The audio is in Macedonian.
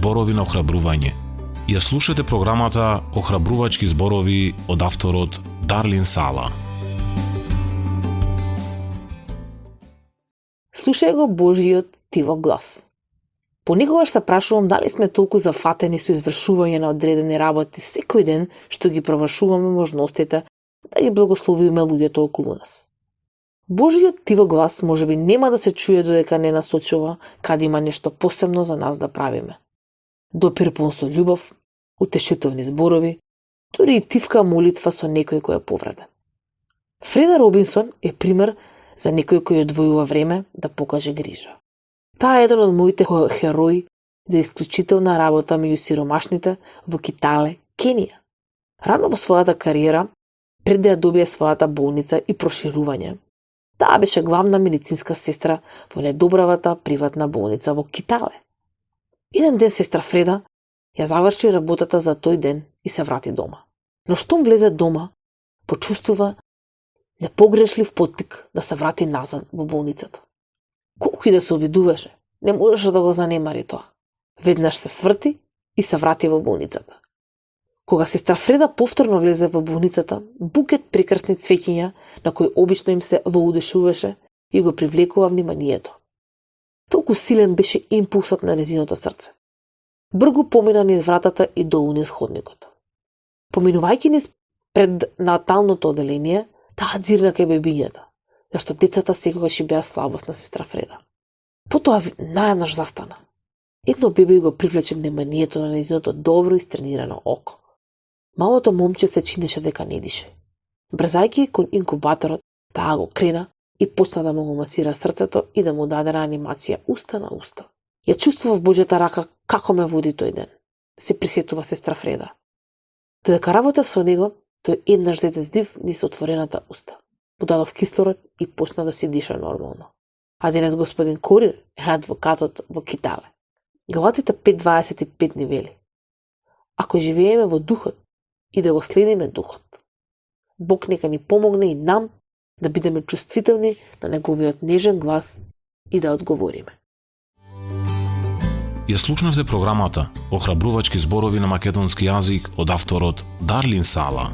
зборови на охрабрување. Ја слушате програмата Охрабрувачки зборови од авторот Дарлин Сала. Слушај го Божиот тивок глас. Понекогаш се прашувам дали сме толку зафатени со извршување на одредени работи секој ден што ги провршуваме можностите да ги благословиме луѓето околу нас. Божиот тивок глас можеби нема да се чуе додека не насочува каде има нешто посебно за нас да правиме. Допир пун со љубов, утешителни зборови, дури и тивка молитва со некој кој е повреден. Фреда Робинсон е пример за некој кој одвојува време да покаже грижа. Таа е еден од моите херои за исклучителна работа меѓу сиромашните во Китале, Кенија. Рано во својата кариера, пред да ја добие својата болница и проширување, таа беше главна медицинска сестра во најдобравата приватна болница во Китале. Еден ден сестра Фреда ја заврши работата за тој ден и се врати дома. Но штом влезе дома, почувствува непогрешлив поттик да се врати назад во болницата. Колку и да се обидуваше, не можеше да го занемари тоа. Веднаш се сврти и се врати во болницата. Кога сестра Фреда повторно влезе во болницата, букет прекрасни цвеќиња, на кои обично им се воодушуваше, и го привлекува вниманието. Толку силен беше импулсот на незиното срце. Бргу помина низ вратата и долу низ ходникот. Поминувајќи низ преднаталното оделение, таа дзирна кај бебињата, зашто децата секогаш беа слабост на сестра Фреда. Потоа наеднаш застана. Едно бебе го привлече вниманието на незиното добро истренирано око. Малото момче се чинеше дека не дише. Брзајќи кон инкубаторот, таа го крена и почна да му го масира срцето и да му даде реанимација уста на уста. Ја чувствува в Божјата рака како ме води тој ден, се присетува сестра Фреда. Додека работев со него, тој еднаш зете здив низ отворената уста. Му дадов кислород и почна да си диша нормално. А денес господин Корир е адвокатот во Китале. Галатите 5:25 ни вели: ако живееме во духот и да го следиме духот, Бог нека ни помогне и нам да бидеме чувствителни на неговиот нежен глас и да одговориме. Ја слушнавте програмата Охрабрувачки зборови на македонски јазик од авторот Дарлин Сала.